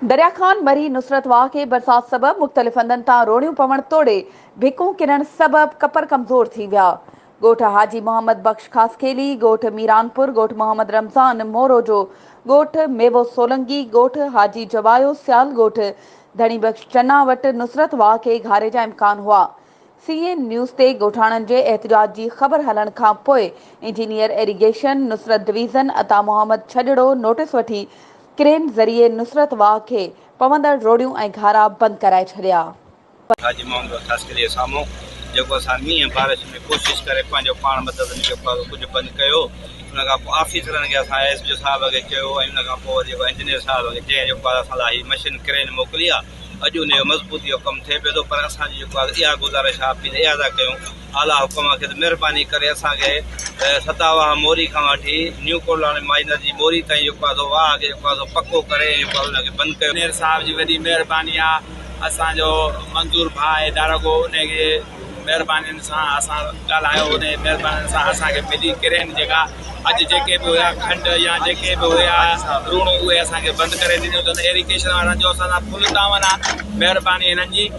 دريا خان مري نصرت واهه کي برسات سبب مختلف هنڌن تان روڙيون پوڻ توڙي ڀڪون ڪرڻ سبب ڪپر ڪمزور ٿي ويا. ڳوٺ حاجي محمد بخش خاصخيلي، ڳوٺ ميرانپور، ڳوٺ محمد رمضان موروجو، ڳوٺ ميوو سولنگي، ڳوٺ حاجي جوايو سيال، ڳوٺ ڌڻي بخش چنا وٽ نصرت واهه کي گهاري جا امڪان هئا. سي اين نيوز تي ڳوٺاڻن جي احتجاج جي خبر هلڻ کان پوء engineer irrigation Nusrat division Ata Muhammad Chhajro notice وٺي ڪرين ذريعي نصرت واهه کي پوندڙ روڙيون ۽ گهارا بند ڪرائي ڇڏيا. حاجي محمد بخش خاصخيلي جي سامهون جيڪو اسان مينهن بارش ۾ ڪوشش ڪري پنهنجو پاڻ مدد ۾ جيڪو آهي سو ڪجهه بند ڪيو ان کان پوء آفيسرن کي اسان ايس پي او صاحب کي چيو ۽ ان کان پوء وري جيڪو انجنيئر صاحب کي جنهن جيڪو آهي اسان لاء هي مشين ڪرين موڪلي آهي اڄ ان جو مضبوطي جو ڪم ٿئي پيو ٿو پر اسان جي جيڪو آهي اها گذارش آهي اپيل اها ٿا ڪيون اعليٰ حڪام کي ته مهرباني ڪري اسان کي سدا واهه موري کان وٺي نيو ڪوٽلاڻي مائنر جي موري تائين جيڪو آهي سو واهه کي جيڪو آهي سو پڪو ڪري ۽ جيڪو آهي ان کي بند ڪيو. مير صاحب جي وڏي مهرباني آ اسان جو منظور ڀاء آهي داروغو انهي کي مهربانين سان اسان ڳالهايو انهي مهربانين سان اسان کي ملي ڪرين جيڪا اڄ جيڪي به هيا کنڊ يا جيڪي به هيا روڻو اهي اسان کي بند ڪري ڏنيون اٿن ايريگيشن وارن جو اسان سان فل تعاون آ مهرباني هنن جي.